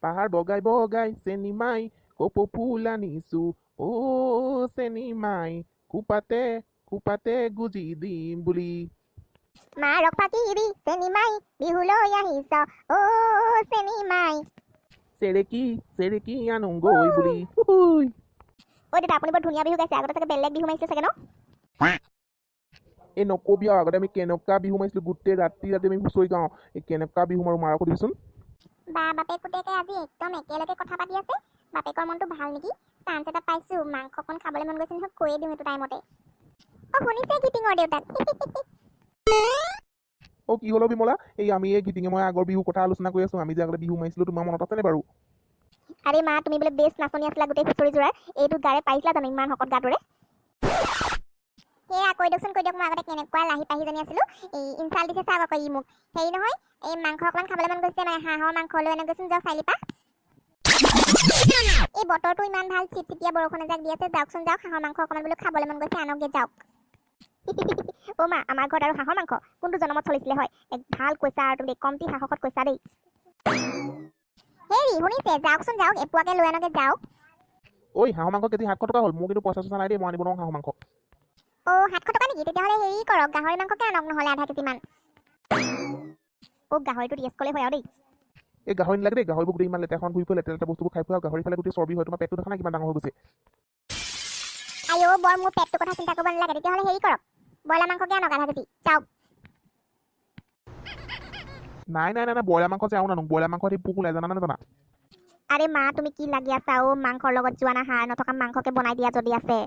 পাহাৰ বগাই বগাই চেনিমাই কপৌ ফুল আনিছো, অ' চেনিমাই খোপাতে খোপাতে গুজি দিম বুলি। মাৰক ফাঁকি দি চেনিমাই বিহুলৈ আহিছ, অ' চেনিমাই চেৰেকি চেৰেকি আনোগৈ বুলি, হুহুই। ঐ দেউতা, আপুনি বৰ ধুনীয়া বিহু গাইছে। আগতে চাগে বেলেগ বিহু মাৰিছিলে চাগে ন? এই নকবি আৰু, আগতে আমি কেনেকুৱা বিহু মাৰিছিলো, গোটেই ৰাতি ৰাতি আমি হুঁচৰি গাওঁ। এই কেনেকুৱা বিহু মাৰো, মাৰক সুধিবিচোন। বা, বাপেক পুতেকে আজি একদম একেলগে কথা পাতি আছে। বাপেকৰ মনটো ভাল নেকি? চান্স এটা পাইছো, মাংস অকণ খাবলৈ মন গৈছে নহয়, কৈয়ে দিওঁ এইটো টাইমতে। অ শুনিছে গীতিঙৰ দেউতাক? অ' কি হ'ল অ' বিমলা? এই আমি এই গীতিঙে মই আগৰ বিহু কথা আলোচনা কৰি আছো। আমি যে আগতে বিহু মাৰিছিলো, তোমাৰ মনত আছেনে বাৰু? আৰে মা, তুমি বোলে বেষ্ট নাচনী আছিলা গোটেই হুঁচৰি যোৰাৰ। এইটো গাৰে পাৰিছিলা জানো ইমান শকত গাটোৰে? সেয়া কৈ দিয়কচোন, কৈ দিয়ক, মই আগতে কেনেকুৱা লাহি পাহিজনী আছিলো। এই ইনচাল্ট দিছে চাওক আকৌ ই মোক। হেৰি নহয়, এই মাংস অকণমান খাবলৈ মন গৈছে, মানে হাঁহৰ মাংস লৈ আনগৈচোন যাওক চাৰিআলিৰ পৰা। এই বতৰটো ইমান ভাল, চিপচিপীয়া বৰষুণ এজাক দি আছে। যাওকচোন যাওক, হাঁহৰ মাংস অকণমান বোলো খাবলৈ মন গৈছে, আনকগে যাওক। অ' মা, আমাৰ ঘৰত আৰু হাঁহৰ মাংস কোনটো জনমত চলিছিলে হয়? এক ভাল কৈছা আৰু তুমি, কমটি সাহসত কৈছা দেই। হেৰি শুনিছে, যাওকচোন যাওক, এপুৱাকে লৈ আনগে যাওক। ঐ, হাঁহৰ মাংস কেজি 700 টকা হ'ল। মোৰ কিন্তু পইচা চইচা নাই দেই, মই আনিব নোৱাৰো হাঁহৰ মাংস। অ' 700 টকা নেকি? তেতিয়াহ'লে হেৰি কৰক, গাহৰি মাংসকে আনক নহ'লে আধা কেজিমান। অ' গাহৰিটো টেষ্ট ক'লে হয় আৰু দেই। এই গাহৰি নালাগে দেই। গাহৰিবোৰ গোটেই ইমান লেতেৰাখন ঘূৰি ফুৰে, লেতেৰা লেতেৰা বস্তুবোৰ খাই ফুৰে আৰু গাহৰি খালে গোটেই চৰ্বি হয়। তোমাৰ পেটটো দেখা নাই কিমান ডাঙৰ হৈ গৈছে? আইঅ বৰ, মোৰ পেটটোৰ কথা চিন্তা কৰিব নালাগে। তেতিয়াহ'লে হেৰি কৰক, ব্ৰইলাৰ মাংসকে আনক আধা কেজি, যাওক। নাই নাই নাই নাই, ব্ৰইলাৰ মাংস যে আৰু নানো। ব্ৰইলাৰ মাংস পোক ওলাই, জানা নে নাজানা? আৰে মা, তুমি কি লাগি আছা অ'? মাংসৰ লগত যোৱা না, হাড় নথকা মাংসকে বনাই দিয়া যদি আছে।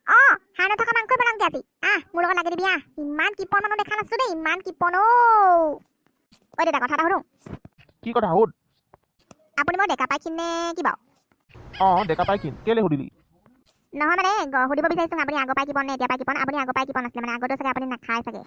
অ' হাড় নথকা মাংসই বনামগে আজি। আহ, মোৰ লগত লাগি দিবি। আহ, ইমান কৃপণ মানুহ দেখা নাছিলো দেই, ইমান কৃপণ অ'। ঐ দেউতা, কথা এটা সুধো। কি কথা, সোধ। আপুনি বাৰু ডেকা পাইখিন নে কি বাৰু? অঁ, ডেকা পাই কিন। কেলে সুধিলি? নহয় মানে সুধিব বিচাৰিছোঁ, আপুনি আগৰ পৰাই কৃপণ নে এতিয়া পৰাই কৃপণ? আপুনি আগৰ পৰাই কৃপণ আছিলে, মানে আগতে চাগে আপুনি নাখায় চাগে।